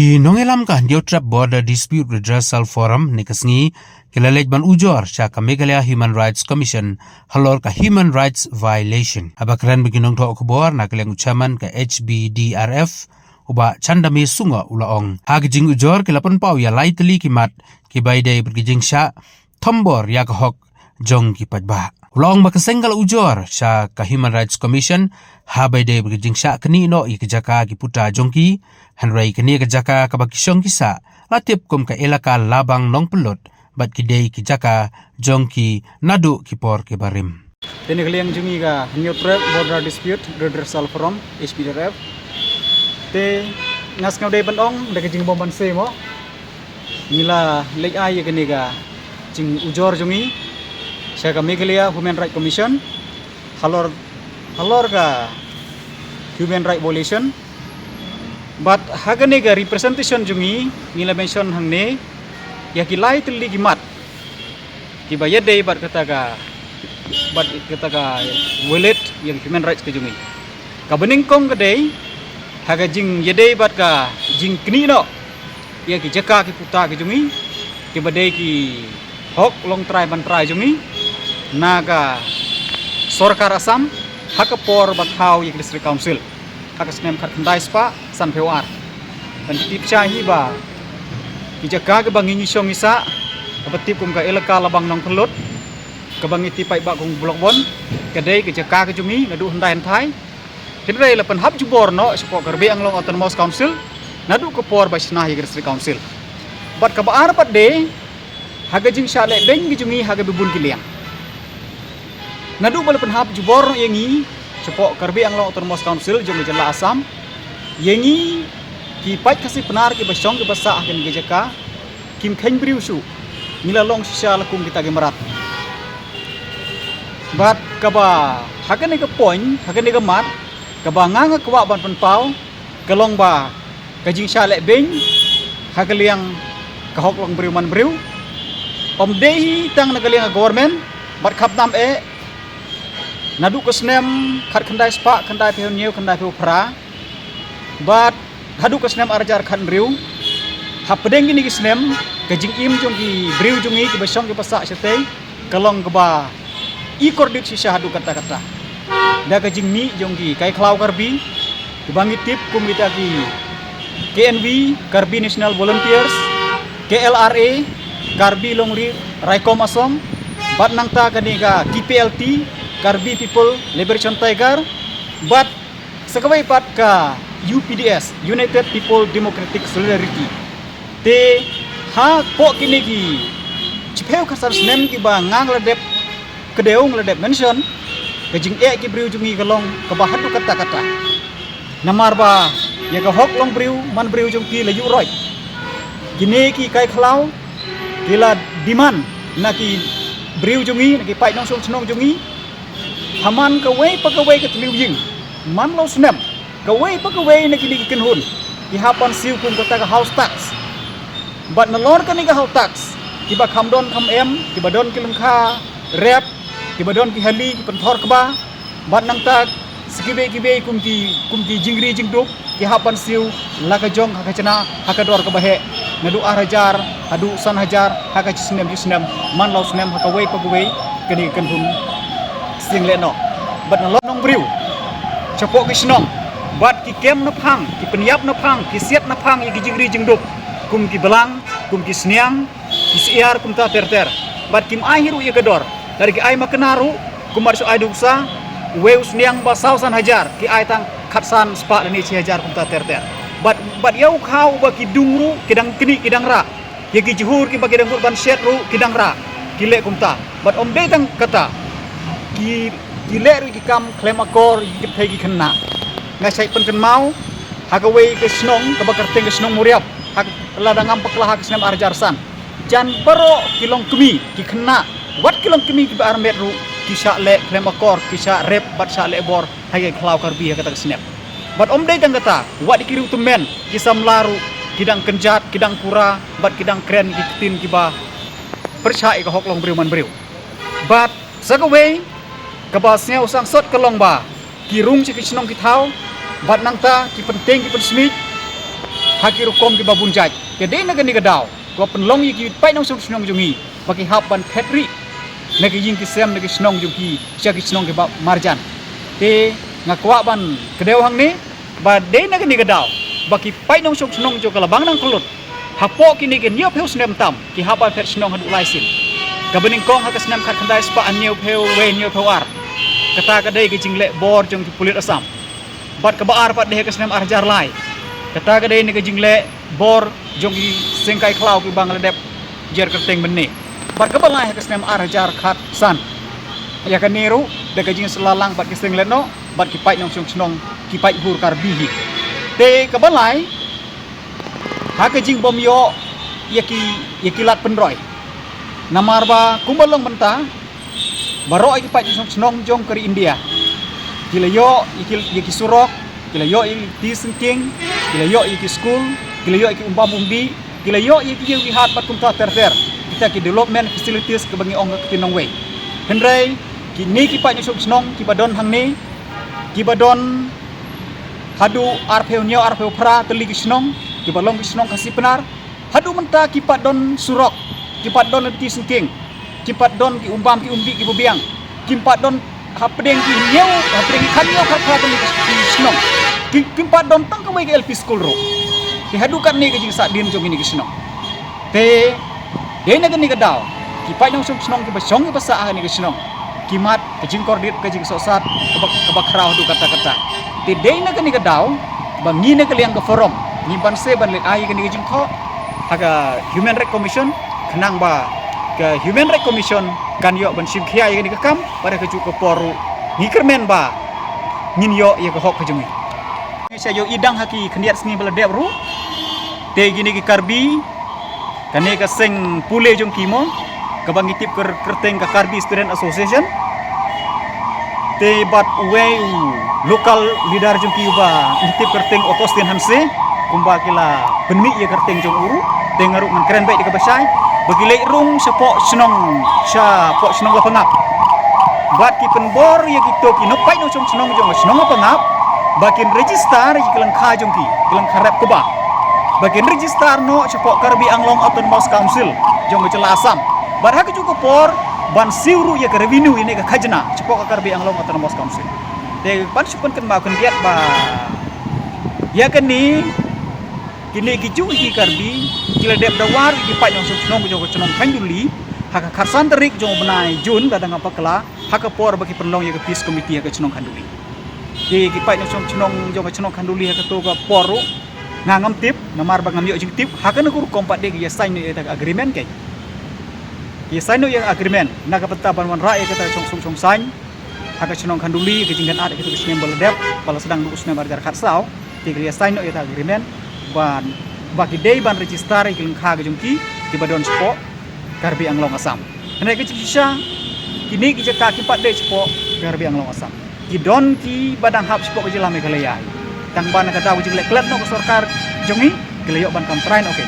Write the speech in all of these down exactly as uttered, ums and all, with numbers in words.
Ki nongïalam ka Hynñiewtrep Border Dispute Redressal Forum mynne ka sngi ki la leit ban ujor sha ka Meghalaya Human Rights Commission halor ka human rights violation. Haba kren bad ki nongthoh khubor na ka liang u chairman ka H B D R F, u Bah Chandame Sungoh, u la ong ha ka jingujor ki la pynpaw ïa lai tylli ki mat kiba ïadei bad ka jingshah thombor ïa ka hok jong ki paidbah. U la ong ba ka seng ka la ujor sha ka Human Rights Commission haba ïadei bad ka jingshah knieh noh ïa ka jaka ki puta jong ki, hynrei kane ka jaka kaba ki shong ki sah la tip kum ka Elaka Labang Nongpynlut bad ki dei ki jaka jong ki naduh ki por kiba rim. Te na ka liang jong ngi ka Hynñiewtrep Border Dispute Redressal Forum, H B D R F, te nga sngew dei ban ong da ka jingbym banse mo, ngi la leit ai ïa kane ka jingujor jong ngi sha ka Meghalaya Human Rights Commission halor, halor ka human right violation. Bad ha kane ka representation jong ngi, ngi la mention hangne ïa ki lai tylli ki mat kiba ïadei bad kata ka, bad kata ka violate ïa ka human rights ka jong ngi. Kaba nyngkong ka dei ha ka jingïadei bad ka jingknieh noh ïa ki jaka ki puta ki jong ngi, kiba dei ki hok long trai ban trai jong ngi na ka sorkar Assam ha ka por ba thaw ïa ka District Council ha ka snem khatkhyndai spah sanphew ar. Ban tip shai hi ba ki jaka kiba ngi ngi shong ngi sah, kaba tip kum ka Elaka Labang Nongpynlut, kaba ngi tip paidbah kum Block One, ka dei ka jaka ka jong ngi naduh hyndai hynthai. Hynrei la pynhap jubor noh shapoh Karbi Anglong Autonomous Council naduh ka por ba shna ïa ka District Council. Bad kaba ar pat de ha ka jingshah leh beiñ ka jong ngi ha kaba bun ki liang. Naduh ba la pynhap jubor noh ïa ngi shapoh Karbi Anglong Autonomous Council jong ka jylla Assam, ïa ngi ki paid Khasi Pnar kiba shong kiba sah ha kane ka jaka, kim kheiñ briew shuh, ngi la long shisha la kum kita ki mrad. Bad kaba ha kane ka point, ha kane ka mat, kaba nga nga kwah ban pynpaw ka long ba ka jingshah leh beiñ ha ka liang ka hok long briew man briew, ym dei hi tang na ka liang ka government bad khapnam eh, naduh ka snem khatkhyndai spah khyndaiphew hynñiew khyndaiphew phra bad haduh ka snem ar hajar khathynriew, hapdeng kine ki snem ka jingim jong ki briew jong ngi kiba shong kiba sah shatei ka long kaba i kordit shisha haduh katta katta da ka jingmih jong ki kai khlaw Karbi kiba ngi tip kum kita ki K N V, Karbi National Volunteers, K L R A, Karbi Longri Raikom Asong, bad nangta kane ka K P L T, Karbi People Liberation Tiger, bad sa kawei pat ka U P D S, United People Democratic Solidarity. Te hapoh kine ki shiphew khatsan snem kiba nga nga la dep kdew, nga la dep mention, ka jingeh ki briew jong ngi ka long kaba haduh katta katta. Namar ba ïa ka hok long briew man briew jong ki la ïuh roit. Kine ki kai khlaw ki la demand na ki briew jong ngi, na ki paid nongshong shnong jong ngi, ha man kawei pa kawei ka tliw ïing, man la u snem, kawei pa kawei na kine ki kynhun ki hap ban siew kum kata ka house tax. Bad nalor kane ka house tax, kiba kham don kham em, kiba don ki lyngkha rep, kiba don ki hali, ki pynthor kba, bad nangta sa kiwei kiwei kum ki, kum ki jingri jingdup, ki hap ban siew la ka jong ha ka khajna ha ka dor kaba heh, naduh ar hajar haduh san hajar ha ka shi snem shi snem, man la u snem ha kawei pa kawei kane ka kynhun sing lehnoh. Bad nalor nongbriew shapoh ki shnong, bad ki kem na phang, ki pynïap na phang, ki siat na phang ïa ki jingri jingdup, kum ki blang, kum ki sniang, ki syiar kumta ter ter. Bad kim ai hi ruh ïa ka dor, lada ki ai makna ruh, kumba shu ai duksa, uwei u sniang ba saw san hajar, ki ai tang khatsan spah lane shi hajar kumta ter ter. Bad, bad ïa u khaw ba ki dung ruh ki dang knieh ki dang rah, ïa ki jhur kiba ki dang mut ban shet ruh ki dang rah, ki leh kumta. Bad ym dei tang kata, ki, ki leh ruh ki kam khlem akor ïa ki kynthei ki khynnah. Nga shait pynkynmaw ha kawei ka shnong kaba kyrteng ka shnong Muriap, ha, lada ngam bakla ha ka snem ar hajar san. Jan baroh ki longkmie, ki khynnah, wat ki longkmie kiba armet ruh, ki shah leh khlem akor, ki shah rep bad shah leh bor ha ki khlaw Karbi ha kata ka snem. Bad ym dei tang kata, wat ki riew tymmen, ki samla ruh ki dang kynjat, ki dang pura bad ki dang kren ki ktien kiba pyrshah ïa ka hok long briew man briew. Bad sa kawei kaba sngew sangsot ka long ba ki rung sha ki shnong ki thaw, bad nangta ki pyntieng ki pynsmit, ha ki rukom kiba bun jait. Te dei na kane ka daw, ko pynlong ïa ki paid nongshong shnong jong ngi ba ki hap ban phet rieh na ki ïing ki sem, na ki shnong jong ki, sha ki shnong kiba marjan. Te nga kwah ban kdew hangne ba dei na kane ka daw ba ki paid nongshong shnong jong ka Labang Nangkhyllut, hapoh kine ki hynñiewphew snem tam, ki hap ban phet shnong haduh lai sien. Kaba nyngkong ha ka snem khatkhyndai spah hynñiewphew wei, hynñiewphew ar. Kata ka dei ka jingleh bor jong ki pulit Assam. Bad kaba ar pat dei ha ka snem ar hajar lai. Kata ka dei na ka jingleh bor jong ki seng kai khlaw kiba nga la dep jer kyrteng mynne. Bad kaba lai ha ka snem ar hajar khatsan. Ïa kane ruh da ka jingsylla lang bad ki seng lehnoh bad ki paid nongshong shnong, ki paid bhur Karbi hi. Te kaba lai, ha ka jingbym ïoh ïa ki, ïa ki lad pynroi. Namar ba kumba long mynta, baroh ïa ki paid nongshong shnong jong ka ri India, ki la ïoh ïa ki, ïa ki surok, ki la ïoh ïa ki syngkien, ki la ïoh ïa ki skul, ki la ïoh ïa ki umbam umbih, ki la ïoh ïa ki ïew ki hat bad kumta ter ter. Kita ki development facilities kiba ngi ong ka ktien nongwei. Hynrei kine ki paid nongshong shnong kiba don hangne, kiba don haduh arphew hynñiew, arphew phra tylli ki shnong, kiba long ki shnong Khasi Pnar. Haduh mynta ki pat don surok, ki pat don lynti syngkien, ki pat don ki umbam ki umbih kiba biang, ki pat don hapdeng ki hynñiew, hapdeng ki khathynñiew khatphra tylli ki shnong. Ki, ki pat don tang kawei ka L P school ruh. Te haduh katne ka jingsahdien jong kine ki shnong. Te dei na kane ka daw, ki paid nongshong shnong kiba shong kiba sah ha kane ka shnong, ki mad ka jingkordit, ka jingsohsat kaba, kaba khraw haduh katta katta. Te dei na kane ka daw ba ngi na ka liang ka forum ngi banse ban leit ai kane ka jingthoh ha ka Human Rights Commission, khnang ba ka Human Rights Commission kan ïoh ban shim khia ïa kane ka kam, bad ha kajuh ka por ruh ngi kyrmen ba ngin ïoh ïa ka hok ka jong ngi. Ngi sa ïohi dang ha ki khyndiat sngi ba la dep ruh, te kine ki Karbi, kane ka seng pule jong ki mo, kaba ngi tip kyr-, kyrteng ka Karbi Student Association, te bad uwei u local leader jong ki uba ngi tip kyrteng Augustine Hanse, kumba ki la pynmih ïa kyrteng jong u ruh, te nga ruh ngan kren beit da kaba shai, ba ki leit rung shapoh shnong, shapoh shnong Lapangap. Bad ki pynbor ïa kito ki nongpaid nongshong shnong jong ka shnong Lapangap ba kin register ïa ki lyngkha jong ki, ki lyngkha rep kba, ba kin register noh shapoh Karbi Anglong Autonomous Council jong ka jylla Assam. Bad ha kajuh ka por ban siew ruh ïa ka revenue, ïa ne ka khajna shapoh ka Karbi Anglong Autonomous Council. Te ban shu pynkynmaw khyndiat ba ïa kane, kine ki juh ki Karbi ki la dep dawa ruh ïa ki paid nongshong shnong jong ka shnong Khanduli ha ka khatsan tarik jong u bnai June, lada ngam bakla, ha ka por ba ki pynlong ïa ka peace committee ha ka shnong Khanduli. Ki, ki paid nongshong shnong jong ka shnong Khanduli ha kato ka por ruh nga ngam tip, namar ba ngam ïoh jingtip. Ha kano ka rukom pat de ki ïa sign noh ïa ka agreement, ki ïa sign noh ïa ka agreement na ka bynta ban wanrah ïa kata ka shongsuk shongsaiñ ha ka shnong Khanduli, ka jingkynad ïa kito ki snem ba la dep, ba la sdang naduh u snem ar hajar khatsaw. Te ki la ïa sign noh ïa ka agreement ba, ba ki dei ban register ïa ki lyngkha ka jong ki kiba don shapoh Karbi Anglong Assam. Hynrei ka jingshisha, kine ki jaka kim pat dei shapoh Karbi Anglong Assam, ki don kiba dang hap shapoh ka jylla Meghalaya. Tang ba na ka daw ka jingleh klet noh ka sorkar jong ngi, ki la ïoh ban kam trai noh, ki.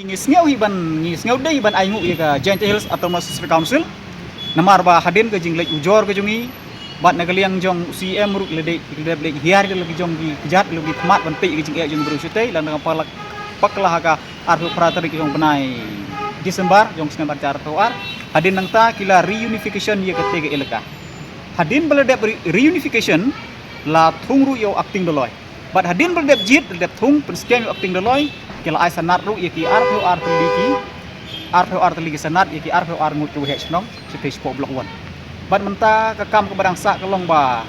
Ngi sngew hi ban, ngi sngew dei hi ban ainguh ïa ka Jaintia Hills Autonomous District Council, namar ba hadien ka jingleit ujor ka jong ngi bad na ka liang jong u C M ruh, ki la dei, ki la dep leit hiar ki la ki jong ki kjat, ki la ki khmat ban peit ïa ka jingeh jong ki briew shatei. Lada ngam bakla, ha ka arphew phra tarik jong u bnai December jong u snem ar hajar arphew ar, hadien nangta ki la reunification ïa kata ka elaka. Hadien ba la dep re-, reunification, la thung ruh ïa u Acting Doloi. Bad hadien ba la dep jied, la dep thung, pynskhem ïa u Acting Doloi, ki la ai sanad ruh ïa ki arphew ar tylli ki, arphew ar tylli ki sanad ïa ki arphew ar ngut ki waheh shnong shatei shapoh Block One. Bad mynta ka kam kaba dang sah ka long ba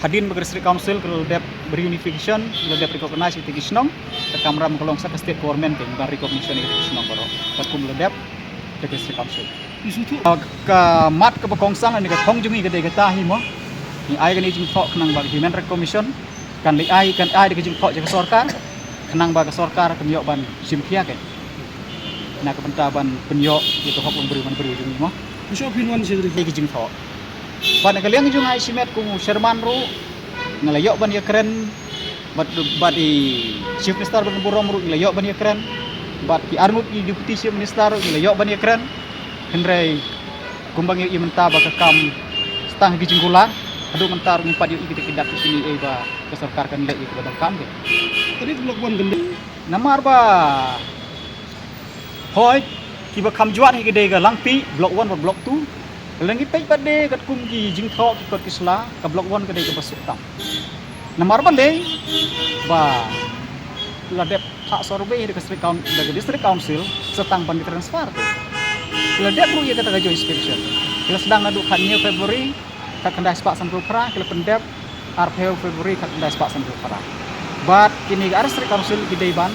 hadien ba ka District Council ka la dep reunification, la dep recognize ïa ki shnong, ka kamram ka long sa ka State Government ka ban recognition ïa ki shnong baroh. Bad kum la dep da ka District Council. Ka mat kaba kongsan ne ka thong jong ngi ka dei kata hi mo. Ngi ai kane ka jingthoh khnang ba ka Human Rights Commission kan leit ai, kan ai da ka jingthoh sha ka sorkar, khnang ba ka sorkar kan ïoh ban shim khia, ki, na ka bynta ban pynïoh ïa ka hok long briew man briew jong ngi mo. Ka jingthoh. Bad na ka liang jong nga shimet kum u chairman ruh, nga la ïoh ban ïakren bad, bad i Chief Minister Bah Lamburom ruh ngi la ïoh ban ïakren, bad ki arngut ki Deputy Chief Minister ruh ngi la ïoh ban ïakren. Hynrei kumba ngi ïohi mynta ba ka kam tang ha ki jingkular, Haduh mynta ruh ngim pat ïohi kita ki dak ki kine ei ba ka sorkar kan leh ïa kiba donkam ki. Tadi block one kan dei. Namar ba hoi kiba kham jwat hi ka dei ka Langpih block one bad block two. Lada ngi peit pat de katkum ki jingthoh ki kot ki sla, ka block one ka dei kaba suk tam. Namar balei ba la dep phah survey da ka district coun-, da ka district council sa tang ban transfer te. La dep ruh ïa kata ka joint inspection. La sdang naduh khathynñiew February khatkhyndai spah sanphew phra, ki la pyndep arphew February khatkhyndai spah sanphew phra. Bad kine ki ar district council ki dei ban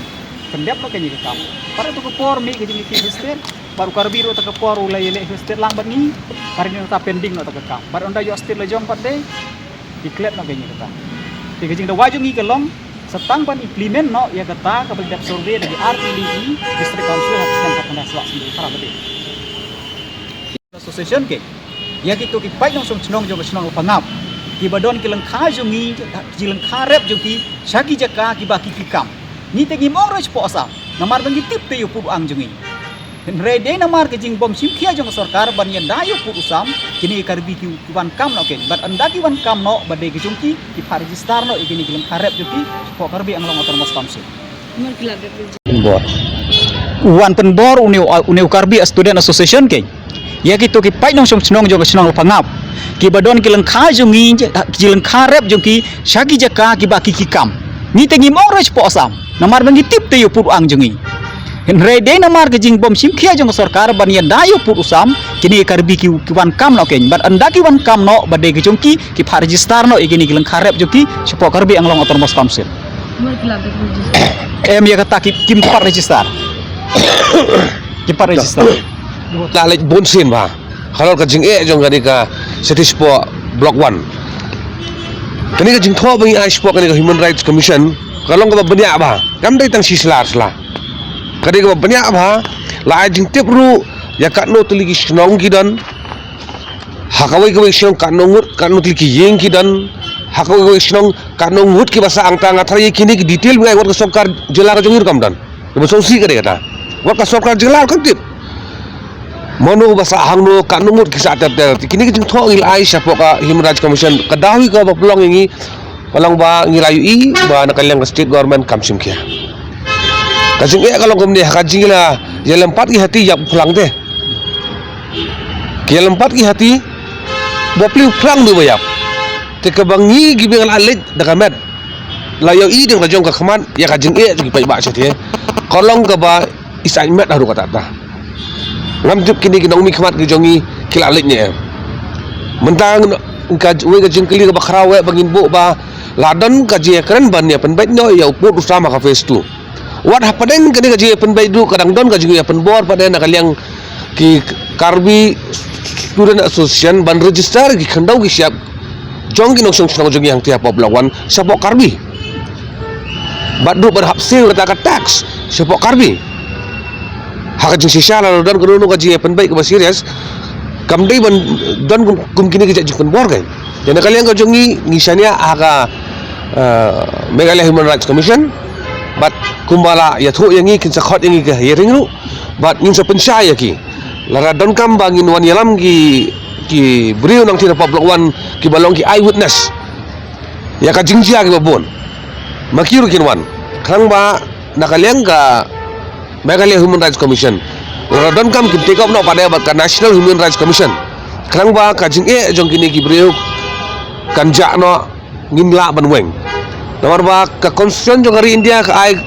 pyndep noh kane ka kam. Pat ïa kato ka por mih ka jingïakhih Hill State, bad u Karbi ruh kato ka por u la ïaleh Hill State lang bad ngi, bad ngi nangta pending noh kato ka kam. Bad ynda ïoh state la jong pat de, ki klet noh kane kata. Te ka jingdawa jong ngi ka long sa tang ban implement noh ïa kata kaba la dep survey da ki R T D E district council ha ka snem khatkhyndai spah sanphew phra bad de. Association ki, ïa kito ki paid nongshong shnong jong ka shnong Lapangap, kiba don ki lyngkha jong ngi, ki lyngkha rep jong ki sha ki jaka kiba ki, ki kam. Ngi te ngim ong re shapoh Assam, namar ba ngi tip te ïa u pud u ang jong ngi. Hynrei dei namar ka jingbym shim khia jong ka sorkar ban ïada ïa u pud u Assam, kine ki Karbi ki, ki wan kam noh kein. Bad ynda ki wan kam noh, ba dei ka jong ki, ki phah register noh ïa kine ki lyngkha rep jong ki shapoh Karbi Anglong Autonomous Council. Bor. Wan pynbor une u, une u Karbi Student Association kein ïa kito ki paid nongshong shnong jong ka shnong Lapangap, kiba don ki lyngkha jong ngi, ki lyngkha rep jong ki sha ki jaka kiba ki, ki kam. Ngi te ngim ong re shapoh Assam, namar ba ngi tip te ïa u pud u ang jong ngi. Hynrei dei namar ka jingbym shim khia jong ka sorkar ban ïada ïa u pud u Assam, kine ki Karbi ki, ki wan kam noh kein. Bad ynda ki wan kam noh, ba dei ka jong ki, ki phah register noh ïa kine ki lyngkha rep jong ki shapoh Karbi Anglong Autonomous Council. Em, ïa kata ki, kim pat register. Kim pat register. La leit bun sien bha halor ka jingeh jong kane ka shatei shapoh block one. Kane ka jingthoh ba ngi ai shapoh kane ka Human Rights Commission ka long kaba bniah bha, kam dei tang shi sla ar sla. Ka dei kaba bniah bha, la ai jingtip ruh ïa katno tylli ki shnong ki don, ha kawei kawei shnong katno ngut, katno tylli ki ïing ki don, ha kawei kawei shnong katno ngut kiba sah hangta. Nga tharai ïa kine ki detail ba ngi ai wat ka sorkar jylla ka jong ngi ruh kam don. Kaba sngewsih ka dei kata, wat ka sorkar jylla ruh kam tip mano ba sah hangno, katno ngut ki sah ter ter. Kine ki jingthoh ngi la ai shapoh ka Human Rights Commission, ka daw hi kaba pynlong ïa ngi, ka long ba ngi la ïohi ba na ka liang ka state government kam shim khia. Ka jingeh ka long kumne, ha ka jingïaleh, ïaleh pat ki hati ïap phlang te. Ki ïaleh pat ki hati, ba plie phlang du ba ïap. Te kaba ngi kiba la leit da ka met, la ïohi da ka jong ka khmat ïa ka jingeh jong ki paidbah shatei, ka long kaba i saiñ met haduh katta katta. Ngam tip kine ki nongmihkhmat ki jong ngi ki la leit ne em. Mynta kawei ka jingkylli kaba khraw eh ba ngin buh ba la don ka jingïakren ban ïa pynbeit noh ïa u pud u Assam ha ka phase two. Wat hapdeng kane ka jingïapynbeit ruh ka dang don ka jingïapynbor pat de na ka liang ki Karbi Student Association ban register ki khyndew ki shyiap jong ki nongshong shnong jong ngi hangtei hapoh block one shapoh Karbi. Bad ruh ban hap siew kata ka tax shapoh Karbi. Ha ka jingshisha lada don kano kano ka jingïapynbeit kaba serious, kam dei ban don kum, kum kine ki jait jingpynbor kein. Ïa na ka liang ka jong ngi, ngi shaniah ha ka, eh, Meghalaya Human Rights Commission. Bad kumba la ïathuh ïa ngi, kin sa khot ïa ngi ka hearing ruh. Bad ngin sa pynshai ïa ki. Lada donkam ba ngin wan ïalam ki, ki briew nangtei na pop block one kiba long ki eyewitness ïa ka jingjia kiba bun, ma ki ruh kin wan. Khnang ba na ka liang ka Meghalaya Human Rights Commission, lada donkam kin take up noh pat de bad ka National Human Rights Commission. Khnang ba ka jingeh jong kine ki briew kan jah noh, ngin lah ban weng. Namar ba ka Constitution jong ka ri India ka ai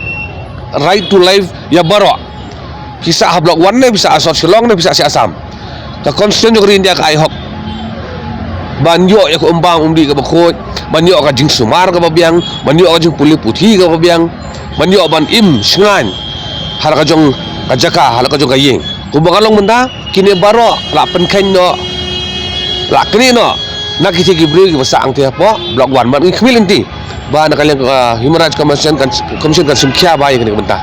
right to life ïa baroh. Phi sah ha block one ne, phi sah ha South Shillong ne, phi sah sha Assam, ka Constitution jong ka ri India ka ai hok ban ïoh ïa ka umbam umdih kaba khuid, ban ïoh ka jingsumar kaba biang, ban ïoh ka jingpule puthi kaba biang, ban ïoh ban im shngaiñ ha la ka jong ka jaka, ha la ka jong ka ïing. Kumba ka long mynta, kine baroh la pynkheiñ noh, la knieh noh na kitei ki briew kiba sah hangtei hapoh block one. Bad ngi khmih lynti ba na ka liang ka Human Rights Commission kan, Commission kan shim khia bha ïa kane ka bynta.